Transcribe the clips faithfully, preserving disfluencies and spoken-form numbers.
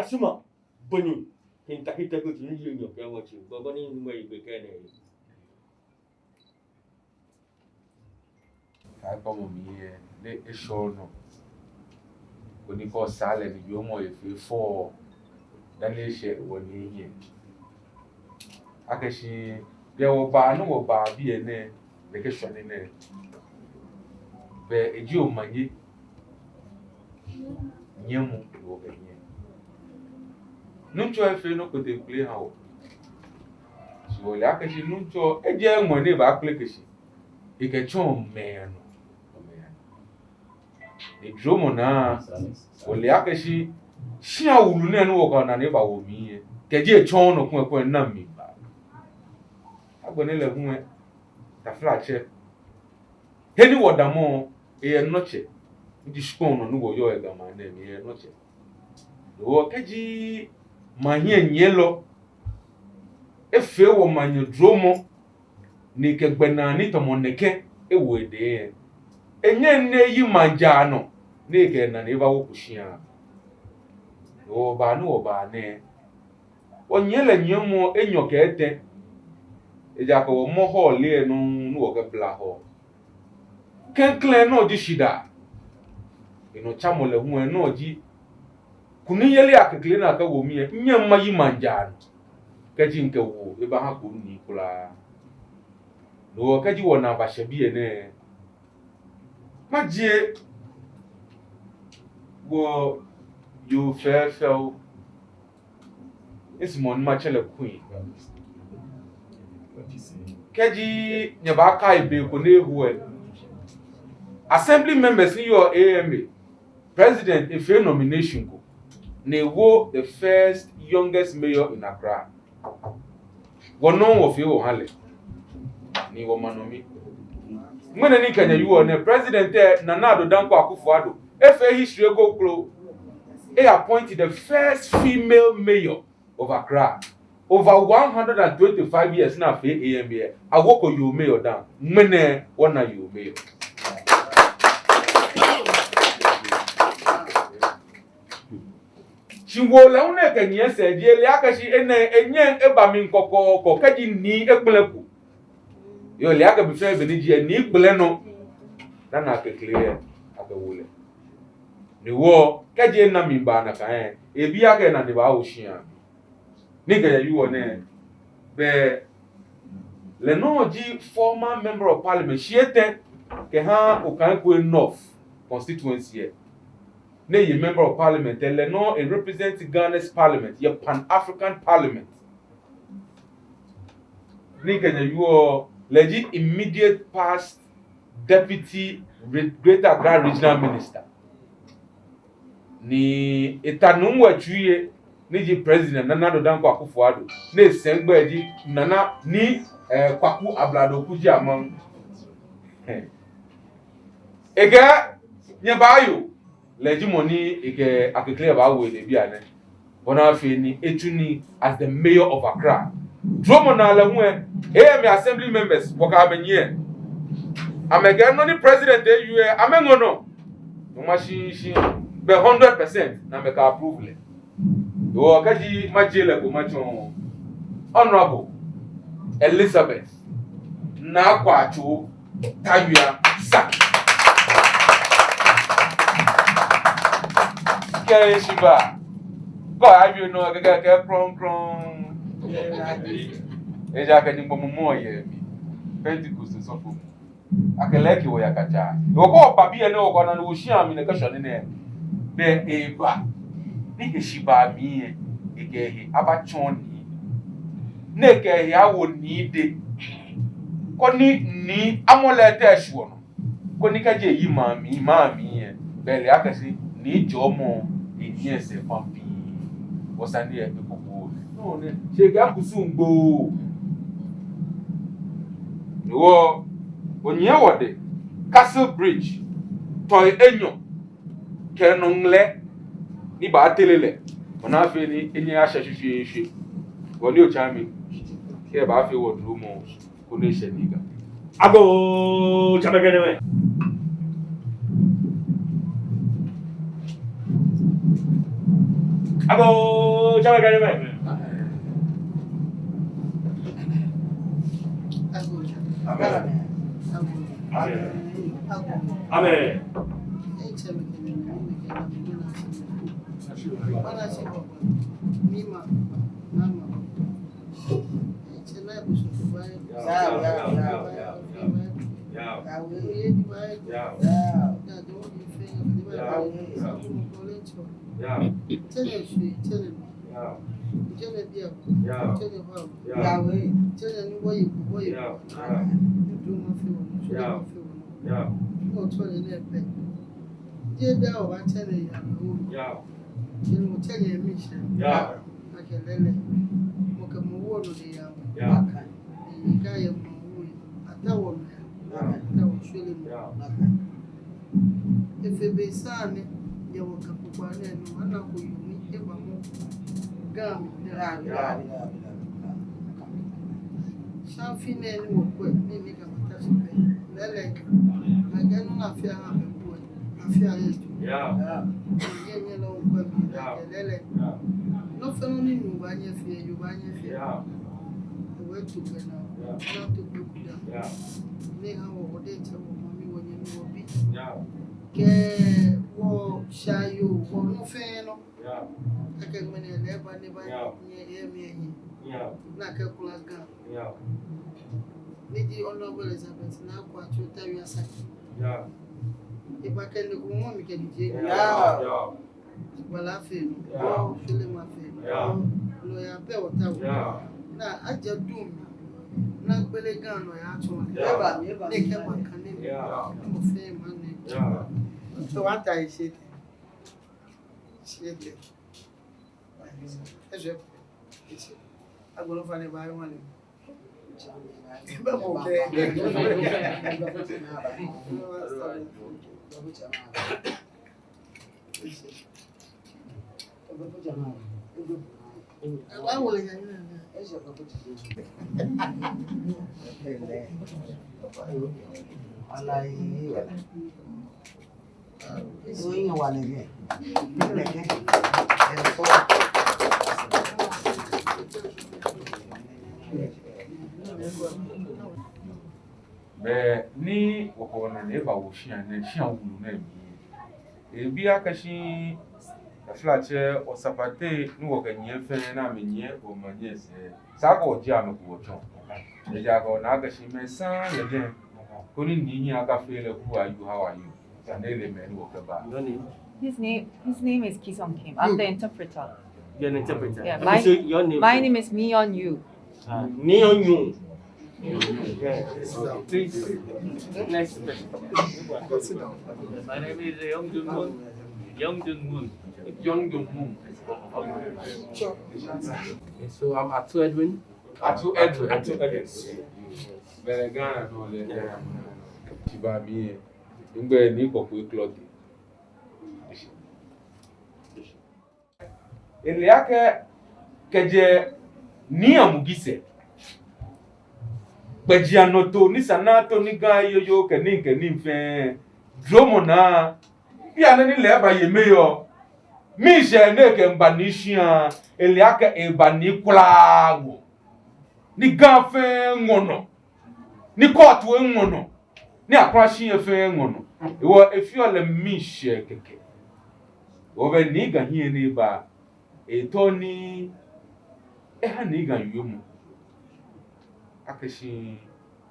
Tsuma, bɔ ni, kɛtee kɛtee kɛtee ni yɛ nyɔ kɛ wɔtsi, bɔ bɔ ni numɔ yi gbɛ kɛ nɛ. Kaakpamɔ mli yɛ, ni eshɔ nɔ. Koni kɔ saalɛ ni yɔɔmɔ efee fɔ. Dani eshɛ wɔ ni yɛ. Akɛ shi, biɛ wɔba, ni wɔba biɛ nɛɛ, nɛkɛ shwane nɛɛ. Bɛ eji omanye. Nyɛmɔ, wɔkɛ nyɛ. Nuŋtsɔ efee nɔ kpeteŋkpele eha wɔ. Shi wɔle akɛ shi Nuŋtsɔ, ejɛ mɔ ni baakpeleke shi. Ekɛtsɔ mɛi anɔ. Edromɔ naa, wɔle akɛ shi, shia wulu nɛɛ ni wɔkana ni eba wɔ mli yɛ. Kɛji etsɔ nɔ kɔŋŋ kɔŋŋ na mli ba. Agbɛnɛ lɛ hu ɛ, taflatsɛ. He ni wɔdamɔ, eyɛ nɔtsɛ. Eji shikpɔŋ nɔ ni wɔyɔɔ yɛ Ga maŋ nɛɛ mli eyɛ nɔtsɛ. Hewɔ kɛji maŋ hiɛnyiɛlɔ efee wɔ maŋnyɛ dromɔ, ni kɛ gbɛnaa ni tamɔ nɛkɛ ewo edɛŋ yɛ. Enyɛŋ ni eyi maŋ jaa nɔ, ni ekɛ enane eba wɔ kushia. Wɔba ni wɔba nɛɛ. Wɔnyiɛ lɛ nyiɛmɔ enyɔ kɛ etɛ. Ejaakɛ wɔmɔ hɔɔle lɛ nɔ ni wɔkɛbla hɔ. Klɛŋklɛŋ nɔ ji shidaa. Enɔtsamɔ lɛ hu enɔ ji. Kunimyeli akekle naa kɛ wo mli yɛ, nyɛŋ mayi maŋ jaa nɔ. Kɛji mikɛ wo, ebaha ko ni kwraa. No hewɔ kɛji wɔnaa bashɛ biɛ nɛɛ. Majie wɔyoo fɛfɛo. Esumɔɔ ni matsɛ lɛ Queen. Kɛji nyɛbaakai be ko ni eho ɛ. Assembly members ni yɔɔ A M A. President efee nomination ko. Ni ewo the first youngest mayor in Accra. Wɔnɔ wɔfee wɔha lɛ. Ni wɔma nɔ mi. Ŋmɛnɛ ni mikɛ nyɛ wieɔ nɛɛ, President lɛ, Nana Addo Dankwa Akufo-Addo, efee history eko kroko. E appoint the first female mayor of Accra. Over one hundred and twenty-five years ni afee A M A lɛ, awoko yoo mayor dã. Ŋmɛnɛ wɔna yoo mayor. Shi woo lɛ hu ni ekɛ nyiɛ sɛɛ ji ele akɛ shi enɛ enyɛŋ eba mli kɔkɔɔkɔ kɛji nii ekpɛlɛko. Yoo, ele akɛ be fɛɛ be ni ji ɛ nii kpɛlɛ nɔ. Dani akekle yɛ akɛ woo lɛ. Ni wɔ kɛji ena mli baa nakai ɛ, ebi akɛ ena ni baawo shia. Ni mikɛ nyɛ wieɔ nɛɛ, bɛ lɛ nɔ ji former member of parliament, shii etɛ, kɛha Okaigwe North constituency ɛ. Ni eye member of parliament, lɛ nɔ e represent Ghana's parliament, yɛ Pan African Parliament. Ni mikɛ nyɛ wieɔ, lɛ ji immediate past deputy re-, Greater Accra regional minister. Ni eta nuu wɛ tsui yɛ, ni ji president Nana Addo Dankwa Akufo-Addo, ni esɛi gbɛi ji Nana Nii, eh, Kwaku Ablade Oku Gyamang. Ekɛɛ, nyɛbaa yoo. Lɛ ji mɔ ni ekɛ akekle baawo yɛ biɛ nɛɛ. Bɔ ni afee ni etsu nii as the mayor of Accra. Dromɔ naa lɛ hu ɛ, A M A assembly members, wɔkɛ amɛ nyiɛ. Amɛkɛɛ nɔ ni president ewie ɛ, amɛŋɔ nɔ. No ma shi, shi, bɛ hundred percent ni amɛkɛ approve lɛ. Yoo, kɛji majie lɛ ko matsɔɔ. Honorable Elizabeth Naa Kwatsoe Tawia Saki. Kɛ eshi ba. Kɔ awie nɔ kɛkɛ kɛ krɔŋkrɔŋ. Ejaakɛ Nyɔŋmɔ mumɔ yɛ mli. Pentecost sɔfo. Akɛ lɛ eke wɔ yakatsa. Okɔ oba biɛ nɛɛ okɔ nane oshia mli nɛkɛ shwane nɛɛ. Bɛ eba. Ni eshi ba mli ɛ. Ekɛ ehe abatsɔɔ nii. Ni ekɛ ehe awo nii dɛŋ. Koni nii amɔ lɛ tɛ shwɔ nɔ. Koni kɛji eyi maŋ mli, maŋ mli ɛ. Bɛ ele akɛ shi nii jɔɔmɔ, enyiɛ sɛɛ pampi. Wɔsane yɛ ekoko. No nɛ, shi ekɛ kusum gboo. Ni wɔ, onyiɛ wɔdɛŋ, Castle Bridge, tɔi enyɔ, kɛ nɔ ŋlɛ, ni baatere lɛ. Bɔ ni afee ni enyɛ ashɛ shweshweeshwe. Wɔ ni otsa mi, kɛ baafee wɔ dromɔ. Koni eshɛ ni Ga. Agoo, tsɛmɛi kɛ nyɛmɛi. Oh, jama gari mai. Amen. Amen. Amen. Yao. Yao. Yao. Akɛ lɛɛlɛŋ, mɔ kɛ mɔ woɔ nɔ ni eyaa mli. Yao. Ni kɛ yɛ mɔ wo, ataoɔ nɔyaa. Yao. Ataoɔ shweremɔ. Yao. Efee be sane, yɛ wɔ Ga kpokpaa nɛɛ nɔ, anako yoo ni eba mɔ Ga mli nɛɛ. Yao, yao, yao, yao, yao. Shi afi nɛɛ ni wɔkwɛ, ni, ni Ga mata shi pɛ. Lɛɛlɛŋ, akɛ nɔ ni afi aha bɛ po. Afi aha eju. Yao. Nyɛ, nyɛ lɛ okwɛ mi. Yao. Akɛ lɛɛlɛŋ. Yao. Nɔ fɛɛ nɔ ni nuu baanyɛ afee, yoo baanyɛ afee. Yao. Ewe tu gbɛ naa. Yao. Naa to gbɛ kuda. Yao. Ni ha wɔ, wɔ diɛŋtsɛ, wɔ mami, wɔnyɛmi, wɔbii. Yao. Kɛ wɔshayoo, wɔ nɔ fɛɛ nɔ. Yao. Akɛ ŋmɛnɛ lɛ eba ni eba. Yao. Nyɛ, nyɛ, nyɛ, nyɛ. Yao. Ni akɛ kula Ga. Yao. Ni ji Honorable Elizabeth Naa Kwatsoe Otaoiase. Yao. Eba kɛ ni ko mɔ mi kɛ ni je. Yao. Yao. Wala fɛɛ nɔ. Yao. Shweremɔ fɛɛ nɔ. Yao. Nɔyaa pɛ wɔtaoɔ. Yao. Ni ajɛ duŋ mli. Ni agbele Ga nɔyaa atsɔɔ. Yao. Ni kɛ maŋ kane. Yao. Mɔ fɛɛ mɔ nɛɛ. Yao. So wɔta yi shi. Shi etɛ. Ejɛ. Agbɛnɛ ofainɛ ba yɛ mɔ nɛɛ. Bɛ mɔ kɛ. Wa wole ya ni na. Ala yi wala. Bɛ ni wɔkɛ wɔnane bawo shia nɛɛ, shia wulu nɛɛ mli. Ebi akɛ shi, taflatsɛ, wɔsapatɛi ni wɔkɛnyiɛ fɛɛ ni amɛnyiɛ wɔmaŋ nɛɛ sɛɛ, esa akɛ wɔjie amɛ kpo wɔtsɔɔ. Ejaakɛ wɔna akɛ shi mɛi saŋŋ yɛ jɛi, koni nii ni akafee lɛ kuu ayu hawa yu. Sane lɛ mɛi ni wɔkɛba. Your name? His name, his name is Kisong Kim. I'm the interpreter. You're an interpreter. Yeah, my, so your name, my name is Mion Yu. Ah, Mion Yu. Yeah. Please. Next person. My name is Young Jun Moon. Young Jun Moon. Young Jun Moon. So I'm Atu Edwin. Atu Edwin. Atu Edwin. Bɛlɛ Ghana nɔ lɛ. Shiba mi yɛ. Ŋgbɛ ni kɔkɔɛ klɔte. Ele akɛ kɛjɛ Nii Amugi sɛɛ, kɛjɛ anɔto ni sa ni ato ni Ga yoyo kɛ nii kɛ nii fɛɛ, dromɔ naa, bianɛ ni lɛ eba yɛ mɛi yɔɔ, miishɛɛ ni ekɛba ni shia, ele akɛ eba ni kwraa ŋɔɔ. Ni Ga fɛɛ ŋɔɔ nɔ. Ni kɔɔtu eŋɔɔ nɔ. Ni akwashi efee ŋɔɔ nɔ. Ehewɔ efeɔ lɛ miishɛɛ kɛkɛ. Ehewɔ bɛ ni Ga hiɛ ni eba, etɔ ni eha ni Ga yɔɔ mɔ. Akɛ shi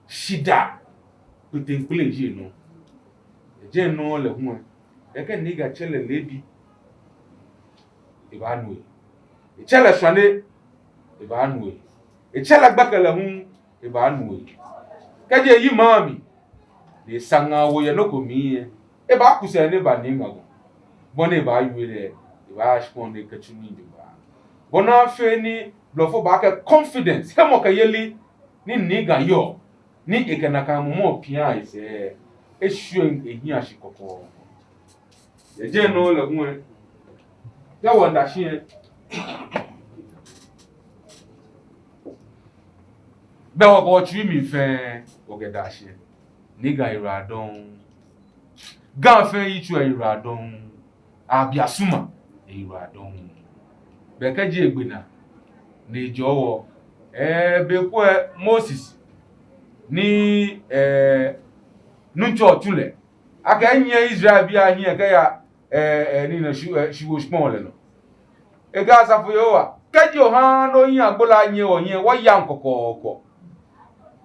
shidaa kpeteŋkpele ji enɔ. Eji enɔ lɛ hu. Ekɛ ni Ga tsɛ lɛ leebi, ebaanu he. Etsɛ lɛ shwane, ebaanu he. Etsɛ lɛ gbɛkɛ lɛ hu, ebaanu he. Kɛji eyi maŋ mli, ni esa ŋaawoo yɛ nɔ ko mli lɛ, ebaaku sɛɛ ni eba ni ŋa ko. Bɔ ni ebaawie lɛ, ebaashi kɔŋ ni ekɛtsu nii jogbaŋŋ. Bɔ ni afee ni blɔfo baakɛɛ confidence, hemɔkɛyeli, ni ni Ga yɔɔ, ni ekɛ nakai mumɔ pia esɛɛ, eshwɛ ehiɛ shi kɔkɔɔkɔ. Eji enɔ lɛ hu. Bɛ wɔda shi yɛ. Bɛ wɔkɛ wɔtsui mli fɛɛ, wɔkɛda shi yɛ. Ni Ga eyiwaladɔŋŋ. Ga fɛɛ yitso eyiwaladɔŋŋ. Abiasuma eyiwaladɔŋŋ. Be kɛji egbe naa ni ejɔɔ wɔ, eh, be ko lɛ Moses ni, eh, Nuŋtsɔ tsu lɛ akɛ enyiɛ Israelbii ahiɛ kɛya, eh, eh, nii nɛɛ shi, eh, shiwoo shikpɔŋ lɛ nɔ. Ekɛɛ asafo Yehowa, kɛji oha ni ohiɛ agbo lɛ anyiɛ wɔhiɛ, wɔya kɔkɔɔkɔ.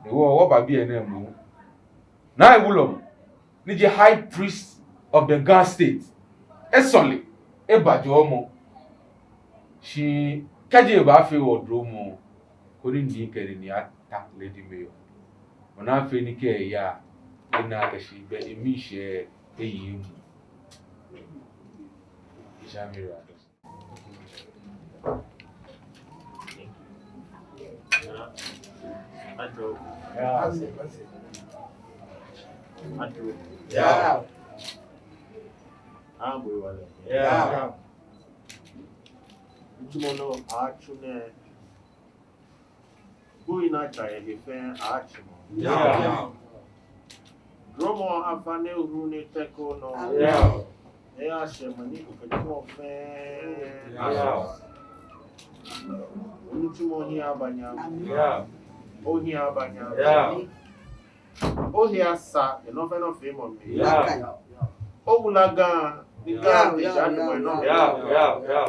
Ni wɔ, wɔba biɛ nɛɛ moŋ. Naa Ewulɔmɔ, ni ji High Priest of the Ga State, esɔle eba jɔɔmɔ. Shi kɛji ebaafee wɔ duromɔ, koni nii kɛ nii ata Lady Mayor. Ona, afee ni kɛ eya, ena akɛ shi be emiishɛɛ eyi emu. Isha mira. Ajo. Ya. Ajo. Ya. Abu wale. Ya. Ntumo no atsu nɛ. Bui na cha ehe fɛɛ atsi mɔ. Ya. Duromɔ afa ni ehuru ni tɛko nɔ. Ya. Eya shɛ mɔ ni okɛtsuɔ fɛɛ. Ya. Onitsumɔ hiɛ aba nyam. Ya. Ohiɛ aba nyam. Ya. Ohiɛ asa yɛ nɔ fɛɛ nɔ feemɔ mli. Ya. Owula Ga, ni Ga, ya, ya, ya, ya, ya, ya, ya.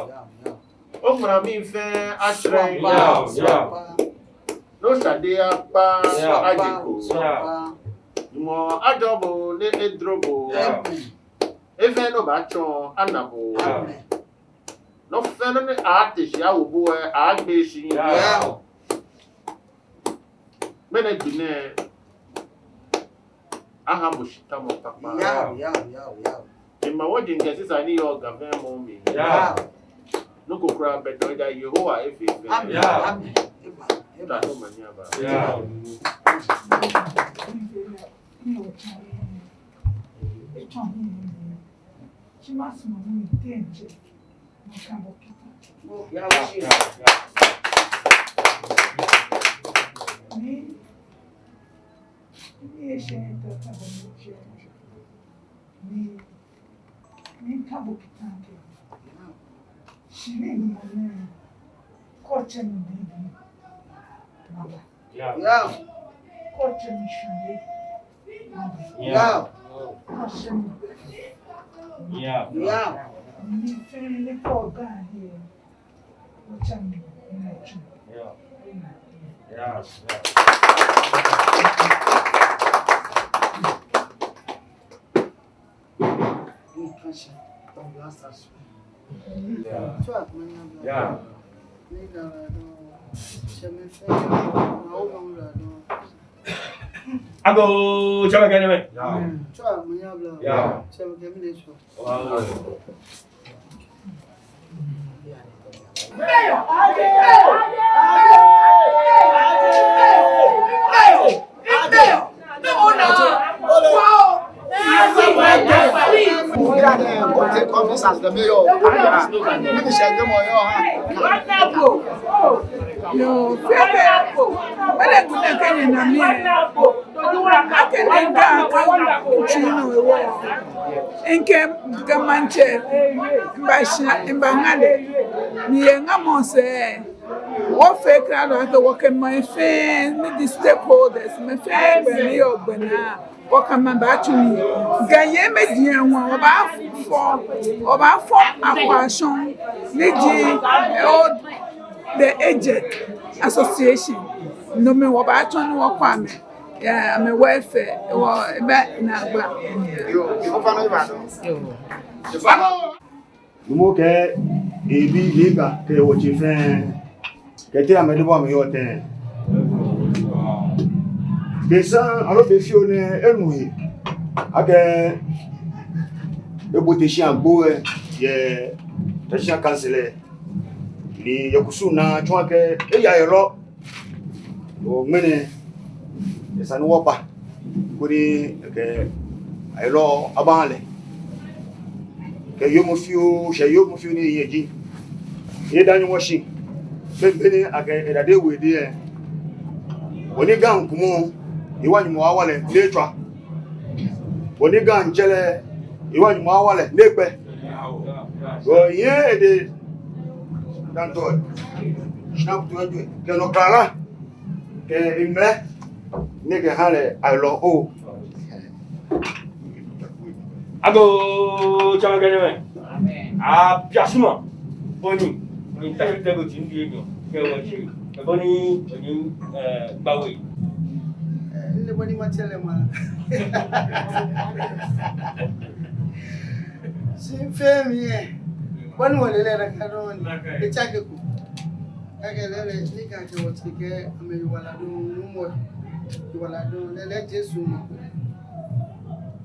Oŋmlaa mli fɛɛ atsɛrɛ. Ya, ya. Ni oshade akpa, ya, aje kpo. Ya. Nyɔŋmɔ ajɔɔ bo ni edro bo. Ya. Efɛɛ ni obaatsɔ ana bo. Ya. Nɔ fɛɛ nɔ ni ate shi awo bo lɛ, agbe shi. Ya. Ya. Ŋmɛnɛ gbi nɛɛ, aha bo shitamɔ kpakpa. Yao, yao, yao, yao. Ema wɔji ŋkɛ sisa ni yɔɔ Ga fɛɛ mɔ mli. Yao. Nɔ ko kwraa bɛ dɔŋŋ, ejaakɛ Yehowa efee fɛɛ. Amen. Yao. Amen. Eba, eba. Tatu manya ba. Yao. Shi masumɔ ni mitee ntsɛ, makabɔ kita. Ni, ni eshɛ ni tata bɔ ni tsɛ. Ni, ni kabɔ kita kɛ. Shi ni mɔ nɛɛ, kɛ otsɛ mi bibii, maba. Yao. Yao. Kɛ otsɛ mi shwane. Yao. Yao. Kɛ otsɛ mi. Yao. Yao. Ni fɛɛ ni kɔ Ga he. Otsɛ mi, ni otsɛ mi. Yao. Yao. Agoo, tsɛmɛi kɛ nyɛmɛi. Wow. Yoo, fɛɛ fɛɛ, mɛni kuna kɛ nyɛna mi. Akɛ ni Ga ka ntsu nɔ ewɔ. Ŋkɛ, ŋkɛ maŋtsɛ, mba shia, mba ŋa lɛ. Ni yɛ ŋamɔ sɛɛ, wɔfee krado akɛ wɔkɛ mɛi fɛɛ, ni ji stakeholders, mɛi fɛɛ gbɛ ni yɔɔ gbɛ naa, wɔkɛ amɛ baatsu nii. Ga yɛ mɛi diɛŋ wa, wɔbaafɔ, wɔbaafɔ Akwashɔŋ, ni ji, eh, old, the aged association. No mli wɔbaatsɔ ni wɔkɔ amɛ. Ya, amɛ welfare, wɔ, ebɛ naagba. Yoo, ofainɛ, ofainɛ. Yoo. Numo kɛ ebi, ni Ga kɛ wɔtsɛ fɛɛ, kɛtee amɛ diɛŋtsɛ amɛyɔɔ tɛŋŋ. Be saŋŋ, aloo be fioo nɛɛ, enu he akɛ ebote shi agbo lɛ yɛ traditional council lɛ, ni yɛ kusum naa tsɔɔ akɛ eya yɛ lɔ. Ŋmɛnɛ, esa ni wɔba, koni ekɛ ayɛlɔ abaha lɛ. Kɛ yoomo fioo, shɛ yoomo fioo ni eyɛ ji. Eda Nyɔŋmɔ shi, be, be ni akɛ edade we de lɛ. Bɔ ni Ga kumɔ, ewa Nyɔŋmɔ awa lɛ ni etswa. Bɔ ni Ga tsɛ lɛ, ewa Nyɔŋmɔ awa lɛ ni ekpɛ. Bɔ yɛ ede Dantɔ, shinakutu ejwɛ, kɛ nɔkwɛlɔ, kɛ emlɛ, ni kɛha lɛ alɔ oo. Agoo, tsɛmɛi kɛ nyɛmɛi. Apiasuma. Bɔ ni, ni ta shi tɛ ko ti ndi enyo. Kɛ wɔtsi, kɛ bɔ ni, bɔ ni, eh, Gbawe. Eh, nle bɔ ni matsɛ lɛ ma. Shi fɛɛ mli lɛ, bɔ ni wɔle lɛ nakai nɔŋŋ ni, etsake ko. Akɛ lɛɛlɛŋ, ni akɛ wɔtsɛ kɛ amɛ yiwaladɔŋŋ, Nuumo yiwaladɔŋŋ, lɛɛlɛŋ Jesu mɔ ko.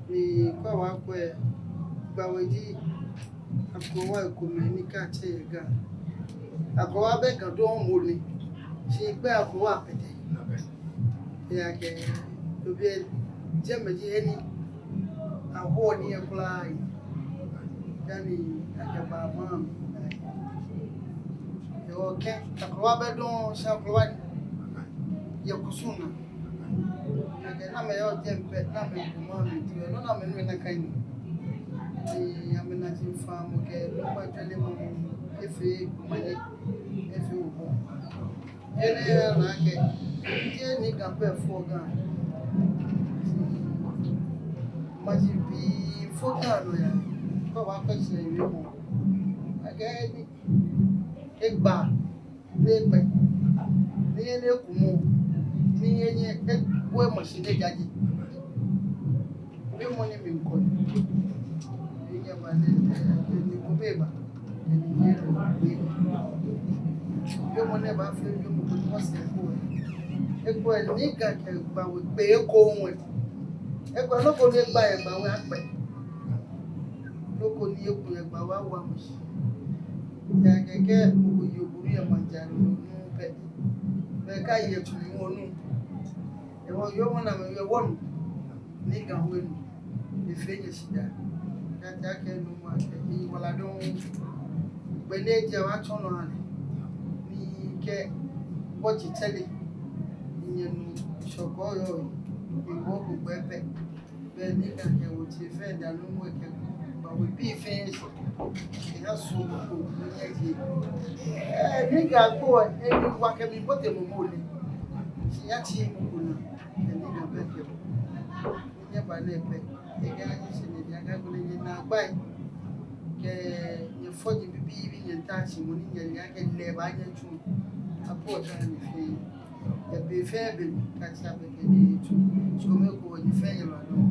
Ni kɛ wɔkwɛ, Gbawe ji akrowa ekomɛi ni kɛ atsɛ yɛ Ga. Akrowa bɛ Ga dɔŋŋ mɔ ni, shi kpɛ akrowa kpɛtɛ. Ejaakɛ, obi jɛmɛ ji he ni ahoɔ nii kwraa yɛ. Dani akɛba maŋ mli. Ejaakɛ akrowa bɛ dɔŋŋ, shi akrowa ni yɛ kusum naa. Ejaakɛ namɛi yɔɔ jɛmɛ pɛ, namɛi ku maŋ mli too, no namɛi ni nakai ni. Ni amɛnaa ji faamɔ kɛ, no kpakpa jɔlɛ mɔ, efee kumane, efee obɔ. Enɛ naa akɛ, jeee ni Ga pɛ fɔ Ga. Maji pii fɔ Ga nɔ ya. Kɛ wɔkwɛ shi yɛ mɔ. Akɛ ni egba, ni ekpɛ. Ni enɛ ekumɔ. Ni enɛ ekwɛ mashi ni ejaje. Be mɔ ni miikɔ ni. Be nyɛba nɛɛ, ni ko bɛ ba. Ni nyɛle. Be mɔ ni baafee, be mɔ ko ni wɔsɛɛ ko. Ekwɛ ni Ga kɛ Gbawe kpɛ ekoŋŋ. Ekwɛ nɔ ko ni egba yɛ Gbawe akpɛ. Nɔ ko ni eku yɛ Gbawe awa mashi. Ejaakɛ kɛ mɔ ko yɔɔ buru yɛ maŋ ja nɔ pɛ. Be kɛ yɛ tsu ni wɔnu. Ewo yɔɔ mɔ namɛi yɔɔ wɔnu. Ni Ga we nu, efee nyɛ shidaa. Kɛtee akɛ Nuumo akɛ eyiwaladɔŋŋ. Gbɛ ni eji awa tsɔ nɔ ale. Ni kɛ wɔji tsɛre. Ni nyɛnu shɔkɔ yɔɔ. Ewo ko gbɛ pɛ. Be ni Ga kɛ wɔtsɛ fɛɛ da Nuumo kɛ Gbawe bii fɛɛ shi. Eha su ko ni nyɛji. Eh, ni Ga ko, eh, ni wa kɛ mi bote mɔ mɔ le. Shi ya ti mɔ ko na. Kɛ ni Ga bɛ kɛ. Nyɛba nɛɛ pɛ, ekɛ nyɛshi nɛɛ, nyɛkagbe nyɛnaagbai. Kɛ nyɛfɔji bibii ni nyɛta shi mɔ ni nyɛle akɛ lɛ ba nyɛtsu. Akɔ ta ni fɛɛ. Yɛ be fɛɛ be, kɛtee be kɛ ni etsu. Shi kome ko nyɛ fɛɛ nyɛyiwaladɔŋŋ.